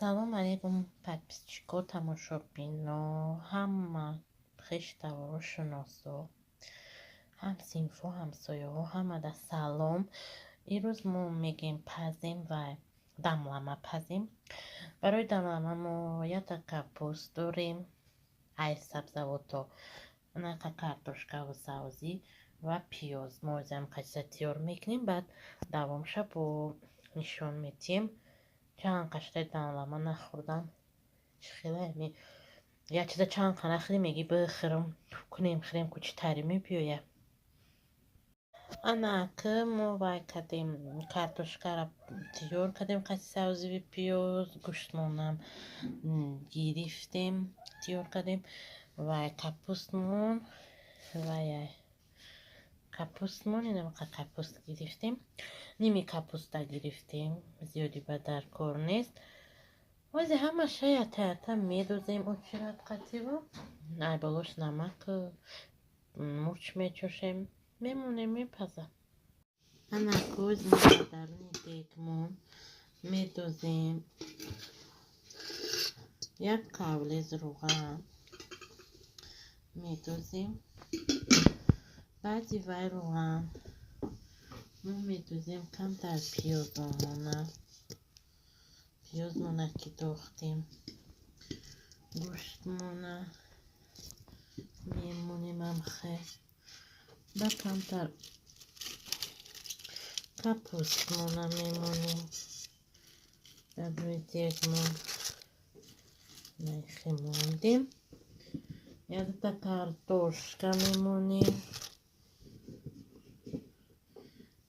Ассалому алайкум, подписчико, тамошобино, ҳама хештавору шиносо, ҳамсинфу, ҳамсояҳо, ҳамада салом. Имрӯз мо мегем пазем ва дамлама пазем. Барои дамлама мо якта капуст дорем, ай сабзавото, нақа картошкаву савзӣ ва пиёз. Мо озиам қачиса тиёр мекунем, баъд давомша бо нишон метиҳем. Чанд қаштаи дамлама нахӯрдам. Чӣ хела ами як чиза чанд қа нахӯрӣ, мегӣ бихӯрам, кунем, хӯрем, ку чӣ тари мебиёя. Ана ки мо вай кардем, картошкаро тиёр кардем, қати савзиви пиёз, гӯштмонам гирифтем, тиёр кардем, вай капустмон, вай капустмон, инамақа капуст гирифтем, ними капуста гирифтем, зиёди ба дар кор нест. Ози ҳамаша ята ята медозем очират қативу, ай болош намак, мурч мечошем, мемонем, мепаза. Ана коз мо даруни дегмон медозем як қавлез руған медозем. Баъди вай руған мо медозем камтар пиёзомона. Пиёзмона ки дохтем, гӯштмона мемонем амхе, ба камтар капустмона мемонем дар рӯи дегмон. Найхе мондем, якта картошка мемонем,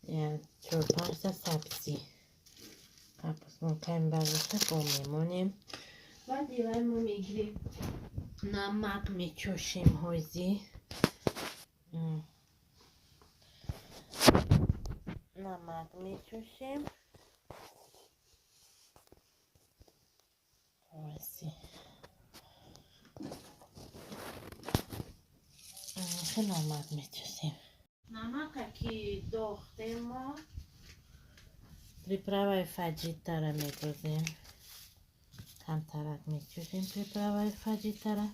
як чор панҷта сабзӣ. Капустмон ками бардошта бо мемонем. Баъди вай мо мегирем, намак мечошем. Ҳозӣ намак мечошем. Ҳозӣ намак мечошем. Намака ки дохтем, мо приправаи фаҷитара медозем, камтарак мечошем приправаи фаҷитара.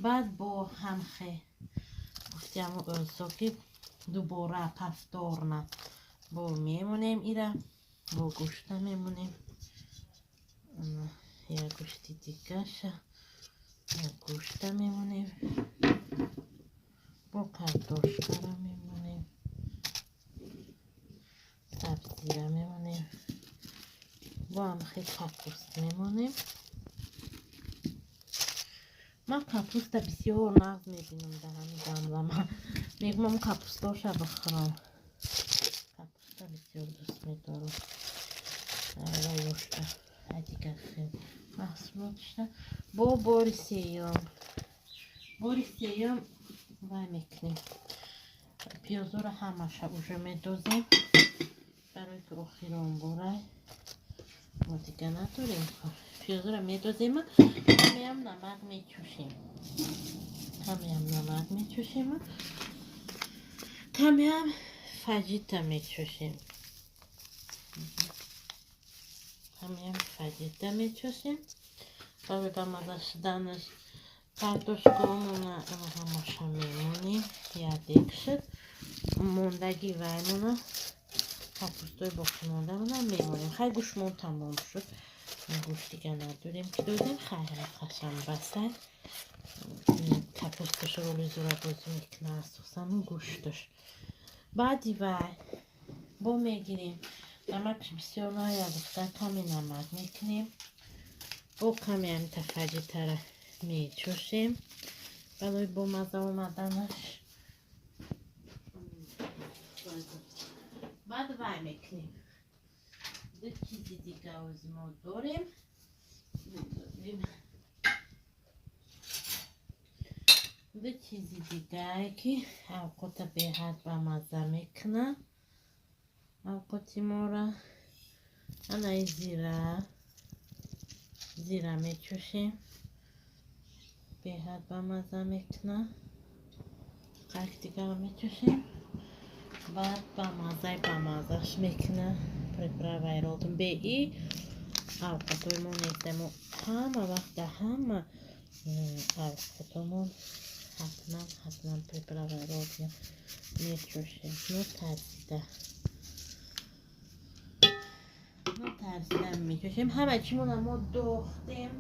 Баъд бо ҳамхе гуфтиаму ӯсо ки дубора повторно бо мемонем, ира бо гӯшта мемонем. Як гӯшти дигаша, як гӯшта мемонем, бо картошкара мемонем, сабзира мемонем, бо ҳамхе капуст мемонем. Ман капуста бисёр нағз мебинам дар ҳамин дамлама. Мегӯям, капустоша бихӯрам. Капуста бисёр дӯст медорам. Ёшта дигар хел маҳсулотшта. Бо бори сеюм, бори сеюм вай мекунем. Пиёзоро ҳамаша уже медозем, барои ки охирон борай мо дига надорем. Пиёзоро медозем, ҳамеам намак мечушем, ҳамеам намак мечушем, камеам фаҷита мечушем, ҳамеам фаҷита мечушем барои ба маза шуданаш. Картошкаомона ҳамаша мемонем, як шуд. Мондаги ваймона, капустои боқимондамона мемонем. Хай, гӯштмон тамом шуд, гӯшт дига надорем ки дозем. Хай, ҳамқашам басай. Капусташ роли зура бозӣ мекунад, асосан гӯшташ. Баъди вай бо мегирем, намакш бисёр ная гуфта, каме намак мекунем, бо каме ҳамита фаҷитара мечошем барои бомаза омаданаш. Баъд вай мекунем, ду чизи дига ози мо дорем, ду чизи дигае ки авқота беҳад бамазза мекунад авқоти моро. Анаи зира, зира мечошем, беҳад бамазза мекунад. Қак дигар мечошем, баъд бамаззаи бамаззаш мекунад. Приправаи ролтон беи. Авқатҳои мо нестем. Мо ҳама вақт дар ҳама авқатҳомон ҳатман ҳатман приправа розия мечошем. Нотарсида, нотарсида мечошем. Ҳама чимона мо дохтем.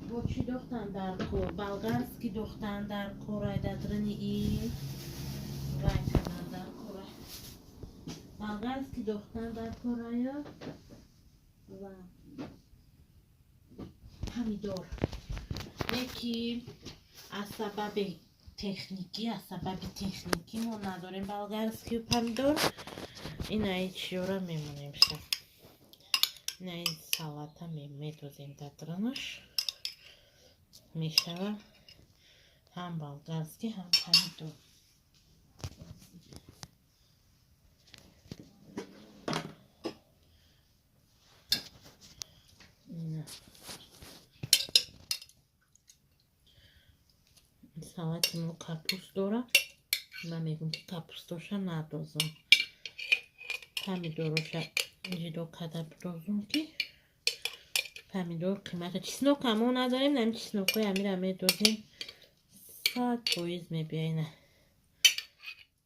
Бо чӣ дохтан дар кор? Болгарский дохтан дар корай, дадрини и вай кардан дар корай. Болгарский дохтан дар корая ва помидор. Яки аз сабаби техникӣ, аз сабаби техникӣ мо надорем болгарскию помидор. Инаи чиёра мемонем ша. Инаи салата медозем дадринаш. Мешава ҳам болгарский, ҳам помидор. Ина. Салати мо капуст дора. Ман мегӯм, ки капустоша надозам. Помидороша ҷидо карда бидозум, ки помидор қимата. Чеснок мо надорем, нами чеснокҳои амира медозем. 100% мебиёина.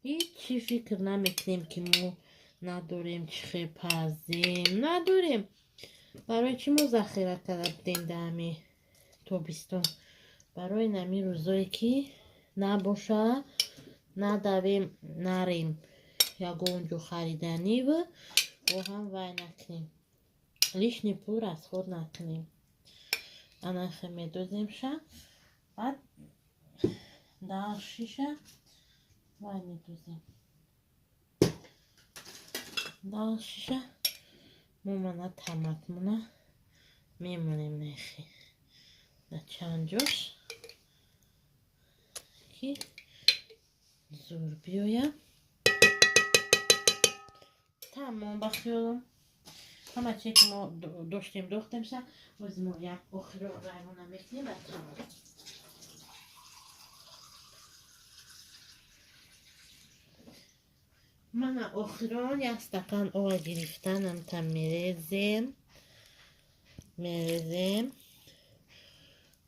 Ҳичи фикр намекунем, ки мо надорем, чӣ хел пазем. Надорем. Барои чӣ мо захира карда будем дар ҳами тобистон? Барои нами рӯзое, ки набоша, надавем, нарем ягон ҷо хариданиву бо ҳам вай накунем. Лишний пул расход накунем. Анахе медоземша, баъд дальше ша вай медозем. Дальше ша мо мана тамакмона мемонем нехи дар чанд ҷош, ки зур биёяд. Тамом, ба хиёлам ҳама чизе, ки мо доштем, дохтемша. Бози мо як охиро раймона мекунем ва тамом. Мана охирон як стакан ова гирифтанам та мерезем, мерезем,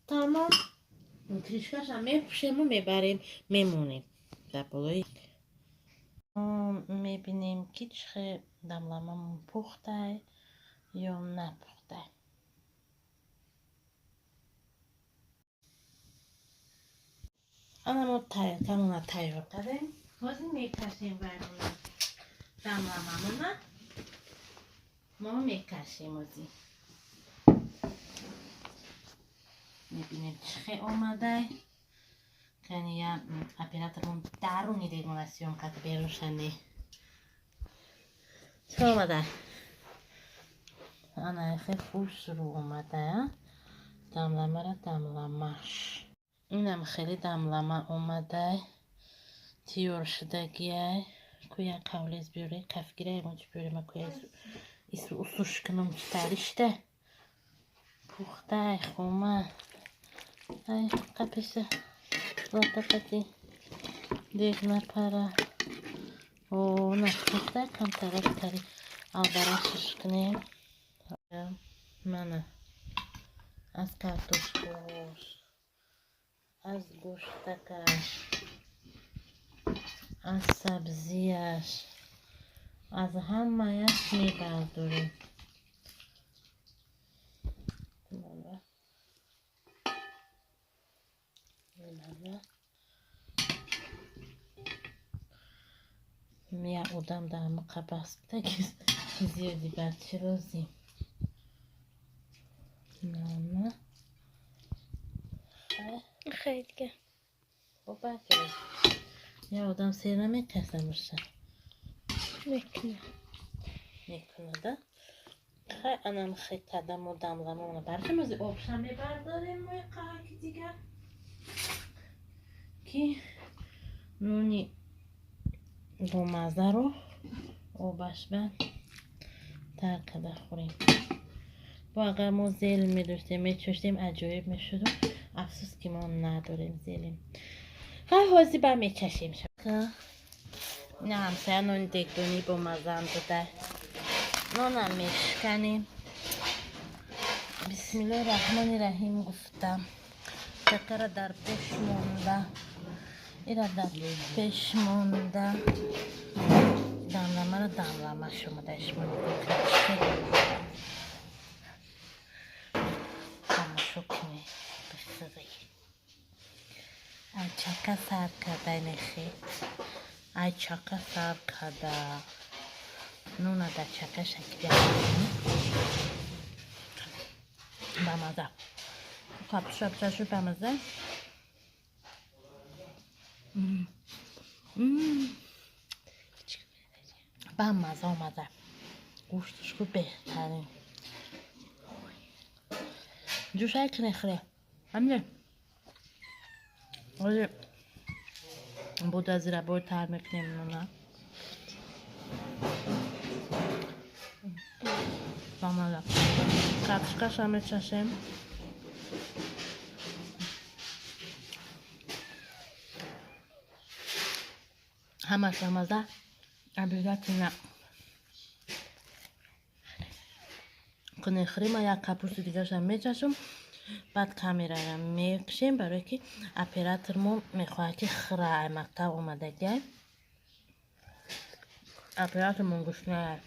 тамом. Крышка ша мепӯшему мебарем, мемонем дар болои. Мебинем, ки чӣ хел дамламамон пухтай ё напухтай. Ана мо тарелкамона тайёр кардем. Ҳозир мекашем ваймона, дамламамона мо мекашем. Ҳозир мебинем, чӣ хел омадай. Кани я оператормон даруни дегона съёмка берушани. Чӣ омадай? Ана хел хушрӯ омадай дамламара, дамламаш. Инам хеле дамлама омадай, тиёр шудагиай. Ку як кавлез биёре, кафгира, ягон чи биёре, ма куя ису усуш кунам, чӣ тари шида пухтай хома. Ай, қаписа латақати дег напара. О, на пухтай, камтарак тари албарашиш кунем. Мана аз картошкош, аз гӯштакаш, аз сабзияш, аз ҳамаяш мебардорем. Мана, мана як одам дар ҳама қабас буда, ки зиёди бар чӣ розӣ. Мана. Хай дига. Бо як одам сер намекаса боша. Мекуна. Мекунада. Хай, анам хай кадамо дамламона бархем. Ози обша мебардорем мои қаҳаки дигар, ки нони бомаззаро обаш ба тар карда хӯрем. Бо агар мо зелень медоштем, мечоштем, аҷоиб мешуду. Афсӯс, ки мо надорем зелень. Хай, ҳозир ба мечашем. Ина ҳамсая нони дегдонӣ бомаззаам дода. Нонам мешиканем. Бисмиллоҳи раҳмони раҳим гуфта, чакара дар пеш монда, ира дар пеш монда, дамламаро дамламаш омада шумо нигоҳ кунед, тамошо кунед. Бихӯрӣ, ай чака сар карда, нехи ай чака сар карда, нуна дар чака шакида, бамаза. Капуша пшашу бамаза. Бамаза омада, гӯшташ ку беҳтарин. Ҷӯшай кинехӯре ҳамне ози буда зирабой тар мекунем нуна. Бамаза. Капушкаша мечашем. Ҳамаш бамаза. Обязательно кунехӯрӣ. Ман як капусти дигарашам мечашам, баъд камерара мекушем, барое ки оператор мо мехоҳад, ки хӯра. Ай мактаб омадагиай оператормон, гушнаай.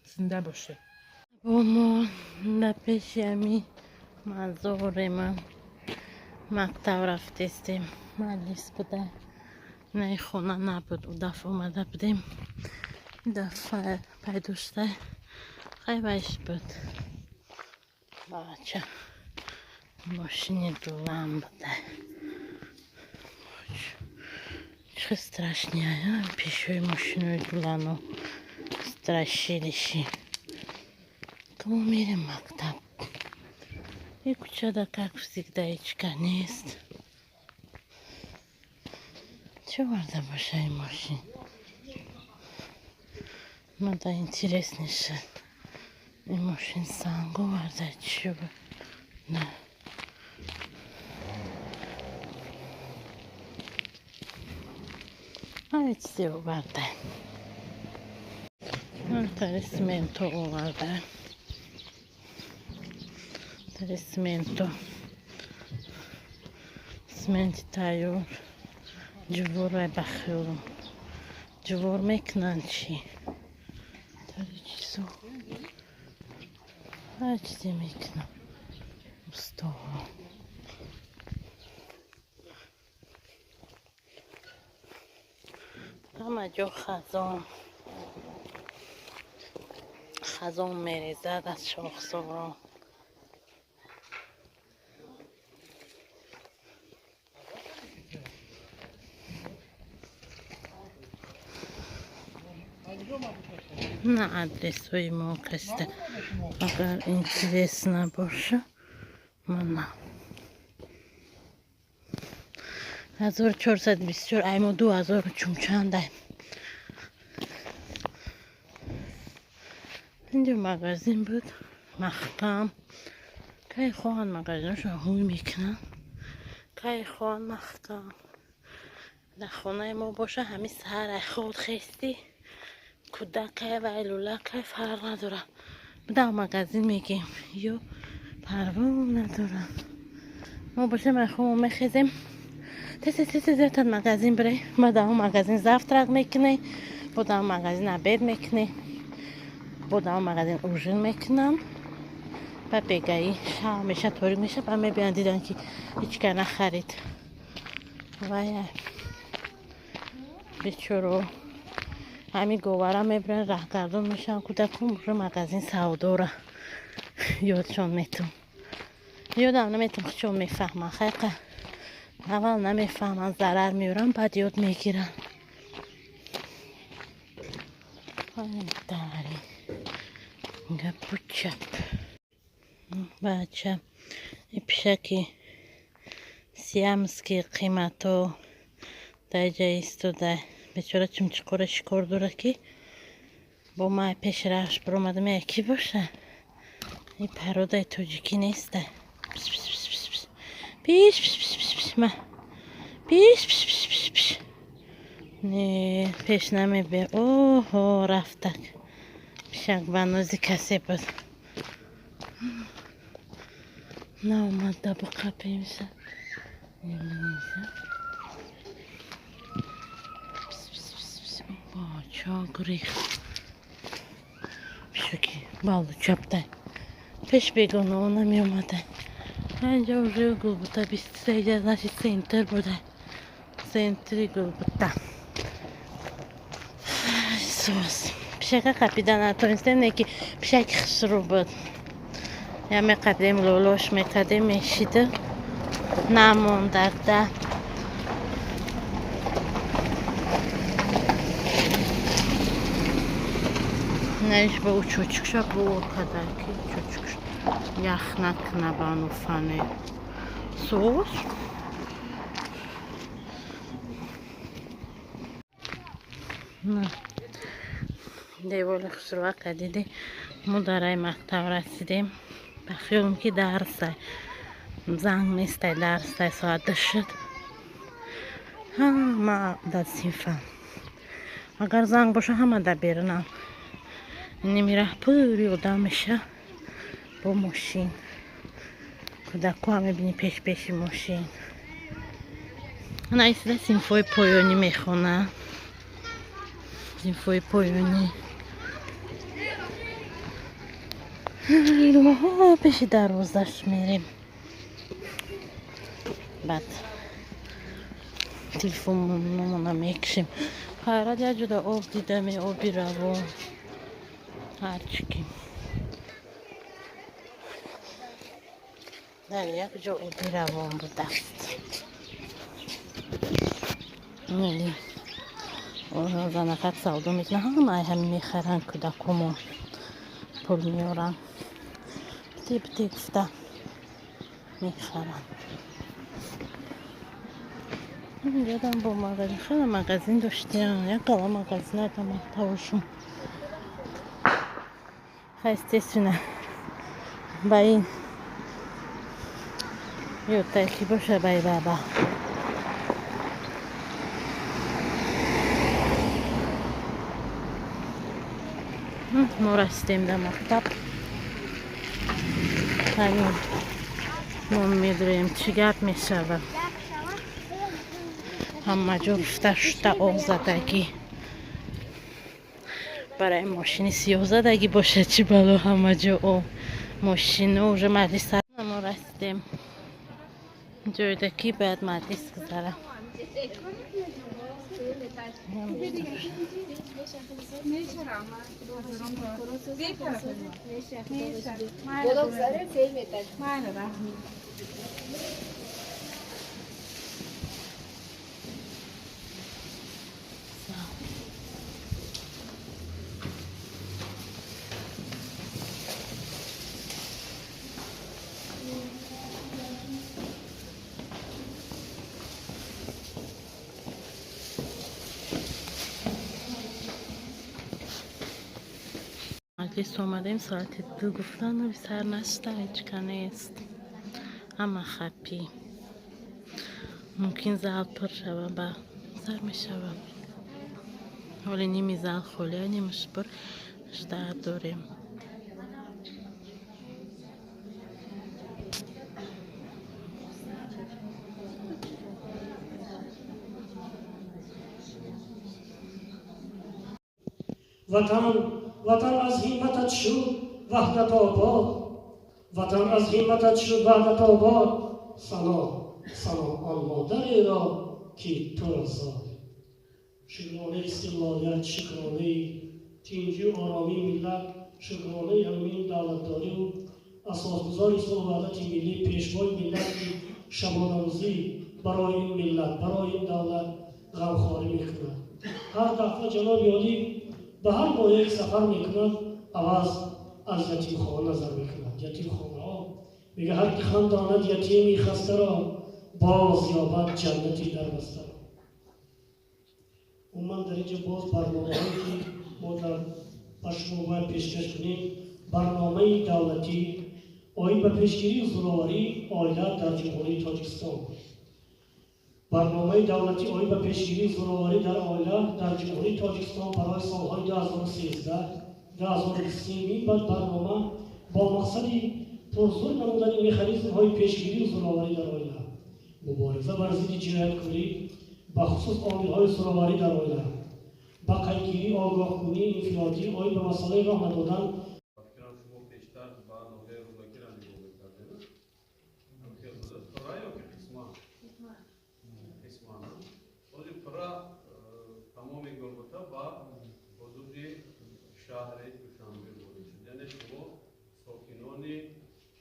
Зинда бошед. Бо мо дар пеши ами мазорема мактаб рафтестем. Маҷлис буда, наи хона набуд, у дафъа омада будем, дафъа пайдо шуда, хайвайш буд. Бача мошини дулам буда. Чӣ страшный пешои мошинои дулану страшилиши. Мо мерем мактаб. И кӯчада, как всегда, ҳечка нест. Чӣ оварда боша ин мошин? Мада интересно шуд, ин мошин санг оварда, чӣ на? Ҳар чизе оварда, тари сименто оварда, тари сименто, сименти тайёр. Ҷуворай, ба хиёлам, ҷувор мекунанд. Чӣ тари чизо, ҳар чизе мекунам устоҳо. Ҳама ҷо хазон, хазон мерезад аз шохсоро. На адресҳои мо каста, агар интересно боша, мана 1424, ай мо 2000 чумчандай. Инҷо магазин буд, маҳкам. Кай хоҳанд магазинашон ҳуй мекунанд, кай хоҳанд маҳкам. Дар хонаи мо боша, ҳамин саҳар ай худ хестӣ, кӯдакай, вай лӯлакай, фарқ надорад, дар магазин мегем ё парво надорад. Мо бошем, ай хобо мехезем, тез тез тез тез магазин бирем, ба дар он магазин завтрак мекунем, бо дар он магазин обед мекунем, бо дар он магазин ужин мекунам. Ба бегаӣ шав меша, торик меша, ба мебиён, дидан ки ҳеч ка нахарид. Вай бечоро ҳамин говара мебиранд, раҳгардон мешаванд кӯдакон, уже магазин савдора ёдшон метум, ёдам наметум, хучон мефаҳманд. Хайқа аввал намефаҳманд, зарар меоранд, баъд ёд мегиранд. Дари гапу чап. Бача, и пишаки сиамский қимато дар ҷа истода, бечора чимчиқора шикор дорад, ки бо май пешравш биромадам. Яки боша, и породаи тоҷикӣ неста. Пиш пиш пиш пиш пиш, ма пиш пиш пиш пиш пиш. Не, пеш намебе. Оҳо, рафтак. Пишак ба нози касе буд. Наомада бо қапемша. Чо гурехт. Пишаки балу чаптай. Пеш бегонао намеомада. Инҷа уже Гулбута 23, иҷа значит центр буда. Центри Гулбута. Сос. Пишака қапида натонистем, не ки пишаки хушрӯ буд. Я меқапидем, лолош мекардем, мешида. Намондада. Наиш ба ӯ чӯчукша бур када ки чӯчукш ях накуна ба нуфане. Сос. Деволи хушрӯака диди. Мо дараи мактаб расидем. Ба хиёлам ки дарсай. Занг нестай, дарсай, соат ду шуд. Ҳама дар синфам. Агар занг боша, ҳама дар берунам. Немира пури одам меша бо мошин. Кӯдакҳо мебинӣ пеш-пеши мошин. Ана исида синфҳои поёнӣ мехонад. Синфҳои поёнӣ. Илоҳо, пеши дарвозаш мерем. Баъд телефонмона мекушем. Хайрат, як ҷода об дидаме, оби равон. Ҳарчи ки. Дар як ҷо оби равон будааст. Мели занакак савдо мекунад, ҳама ай ҳамин мехаранд кӯдакҳомон. Пул меоранд. Бите бите гуфта мехаранд. Инҷодам бо магазин, хеле магазин доштем. Як гала магазин ата мактабашон. Естественно, ба ин ётай ки боша бай баба. Мо расидем дар мактаб. Ҳамин мо медурем, чӣ гап мешавад. Ҳама ҷо руфта шута об задагӣ. Барои мошини сиёҳ задагӣ бошад, чӣ бало ҳама ҷо об. Мошино уже маҷлис. Мо расидем ҷойда ки бояд маҷлис гузара. Маҷлис омадем, соати 2 гуфтан, сар нашта, ҳечка нест. Ҳама хапӣ. Мумкин зал пур шава, ба сар мешава. Ҳоли ними зал холия, нимаш пур, ждать дорем. Ватан, ватан аз ҳимматат шуд ваҳдат обод, ватан аз ҳимматат шуд ваҳдат обод. Сано, сано он модареро ки туро зод. Шукронаи истиқлолият, шукронаи тинҷию оромии миллат, шукронаи ҳамин давлатдорию асосгузори сулҳу ваҳдати миллӣ, пешвои миллат, ки шабонарӯзӣ барои ин миллат, барои ин давлат ғамхорӣ мекунад. Ҳар дафъа ҷаноби олӣ ба ҳар ноҳияе ки сафар мекунад, аваз аз ятимхона назар мекунад. Ятимхонаҳо мега, ҳар ки хандонад ятими хастаро, боз ёбад ҷаннати дарбастаро. Умуман, дар инҷа боз барномаҳое ки мо дар ба шумо бояд пешкаш кунем, барномаи давлатӣ оид ба пешгирии зӯроварии оила дар Ҷумҳурии Тоҷикистон. Барномаи давлатӣ оид ба пешгирии зӯроварӣ дар оила дар Ҷумҳурии Тоҷикистон барои солҳои 2013 2023 баъд барнома бо мақсади пурзур намудани механизмҳои пешгирию зӯроварӣ дар оила, мубориза бар зидди ҷинояткорӣ, бахусус омилҳои зӯроварӣ дар оила, ба қайдгирии огоҳкунии инфиродӣ оид ба масъалаи роҳ надодан. Фикрам, шумо пештар ба ноҳияи Рӯдакиро нигоҳ мекардед. Пурра ё ки қисман? Қисман. Ҳозир пурра тамоми Гулбута ба ҳудуди шаҳри Душанбе ворид шуд. Яъне шумо сокинони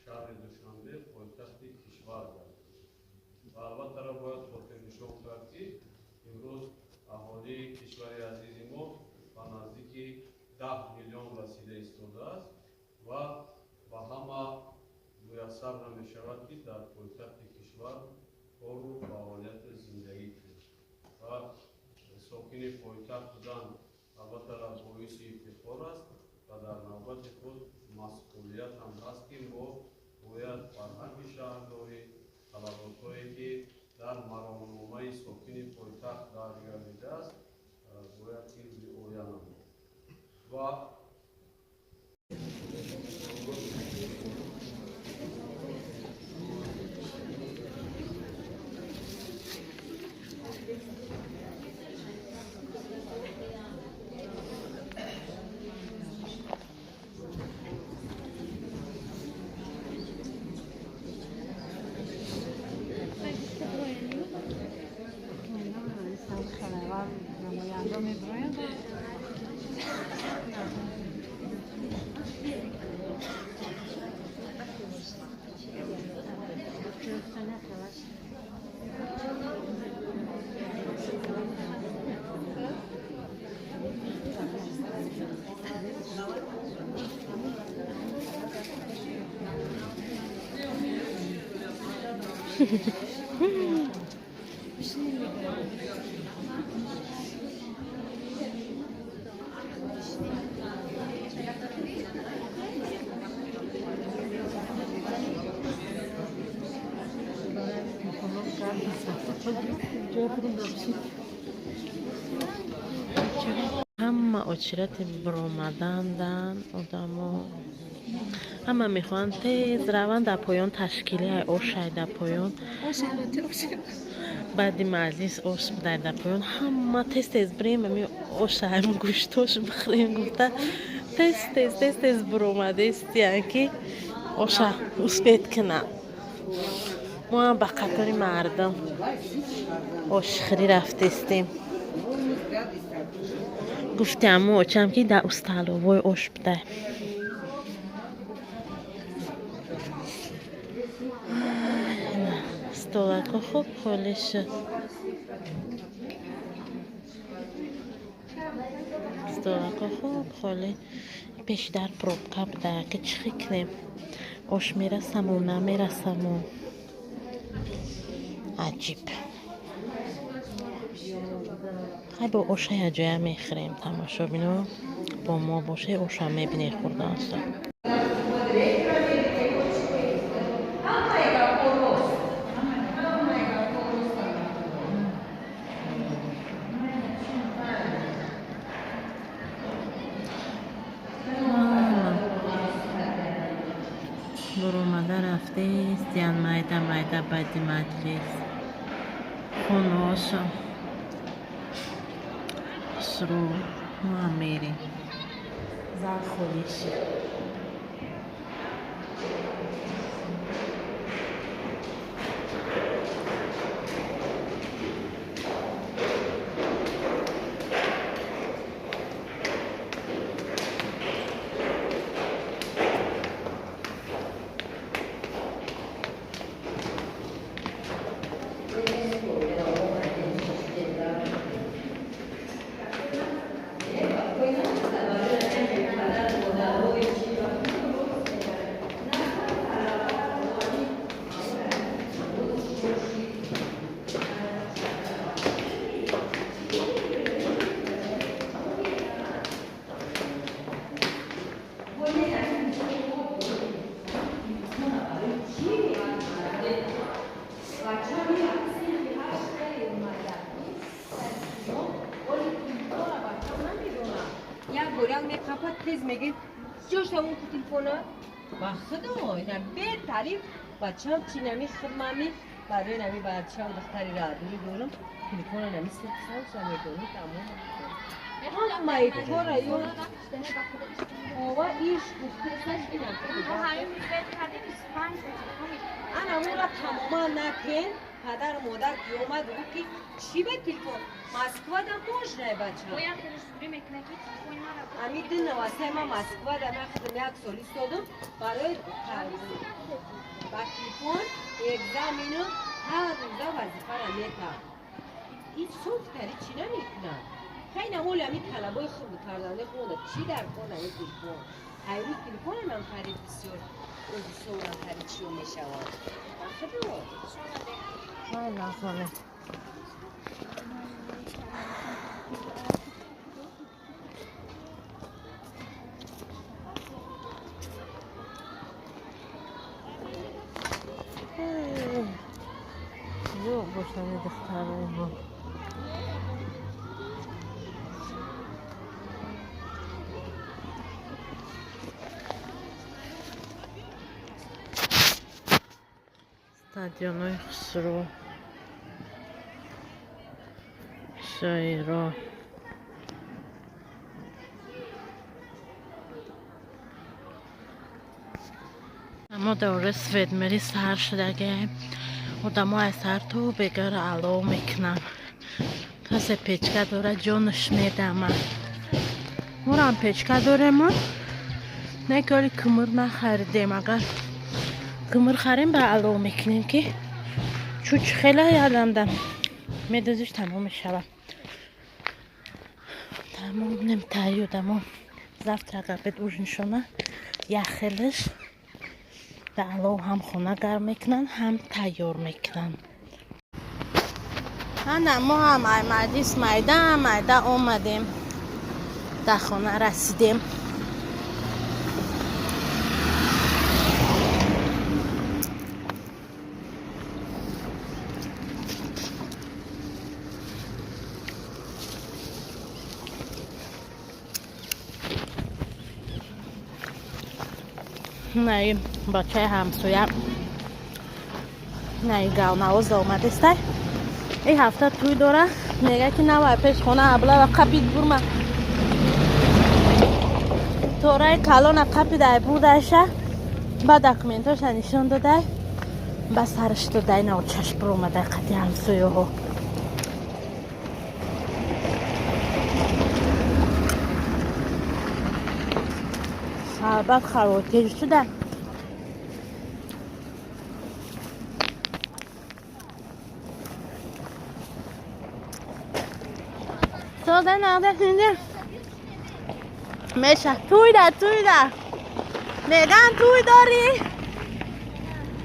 шаҳри Душанбе, пойтахти кишвар гардид. Ва албаттара бояд хотирнишон кард, ки имрӯз аҳолии кишвари азизи мо ба наздики 10 миллион расида истодааст ва ба ҳама муяссар намешавад, ки дар пойтахти кишвар кору фаъолияту зиндагӣ кунад. Ва сокини пойтахт будан албаттара боиси ифтихор аст ва дар навбати худ масъулият ҳам ҳаст, ки мо бояд фарҳанги шаҳрдорӣ, талаботҳое, ки дар маромномаи сокини пойтахт дарҷ гардидааст, бояд ки риоя намоем ва Ҳама очереди биромадандан одамо, ҳама мехоҳанд тез раванд. Дар поён ташкили ошай, дар поён баъди маҷлис ош будай. Дар поён ҳама тез тез бирем, ами ошаам гӯштош бихӯрем гуфта, тез тез тез тез биромадестиян, ки оша успеть кунанд. Мо ҳам ба қатори мардум ошхӯрӣ рафтестем. Гуфтиам мо очам, ки дар столовой ош будай. Столако хуб холӣ шуд, столако хуб холӣ. Пеши дар пробка буда, ки чӣ кунем, ош мерасаму намерасаму, аҷиб. Хай, бо оша якҷоя мехӯрем. Тамошобино, бо мо боше, оша мебинед хӯрданса. Буромада рафтестиян майда майда баъди маҷлис хонаошо хушрӯ. Моам мерем, зал холӣ шуд. Мегӣ, ҷош тамом ку телефона. Ба худо, ина бетариф бачам чи нами хидмами барои нами бачам духтари радури дорам, телефона нами сирсанша медонӣ тамом. Ҳамаи кора ё ова иш гуфтасаш ина. Ана мура тамоман накен, падару модар ки омад, гуфт ки чӣ ба телефон Москвада можно, бача. Ами ду навасай ма Москвада ма худам як сол истодам, барои ба телефон экзамену ҳар рӯза вазифара метам. Ҳеҷ софтари чӣ намекунад. Хайна ҳоли ами талабои худ фарзандаи худда чӣ дар кор ами телефон. Ҳар рӯз телефонам ам харид бисёр офисорам харид чиё мешавад. Ба худо. Ай, назоне. Зӯр бошани духтарои мо. Стадионои хусрӯ, шоиро. Аммо давраи светмери сар шудагиам. Одамо аз сар то бегара алов мекунанд. Касе печка дорад, ҷонаш медамад. Морам печка дорему, не ки оли кӯмир нахаридем. Агар кӯмир харем, ба алов мекунем, ки чуч хела ядамда медозиш, тамом мешавад. Тамом нем таи одамо завтрак, обед, ужиншона яхелиш ба алов ҳам хона гарм мекунанд, ҳам тайёр мекунанд. Ана мо ҳам ай маҷлис майда майда омадем, дар хона расидем. Наи бачаи ҳамсоя наи галнавоз омадестай. Ин ҳафта тӯй дора, мега ки навай пеш хона аблава қапид бурма. Тораи калона қапидай бурдайша, ба документоша нишон додай, ба сараш додай, навчаш буромадай қати ҳамсояҳо. Шарбат хаворкеш шуда. Сода нағда синде. Меша, туйда, туйда. Меган туй дорӣ?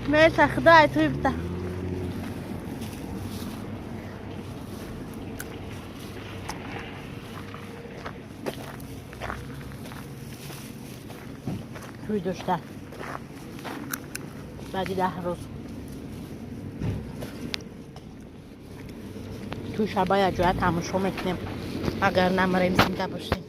Меша, худой туй бита. Туй дошта. Баъди 10 рӯз. Туй шаба якҷоя тамошо мекунем. Агар намарем, зинда бошем.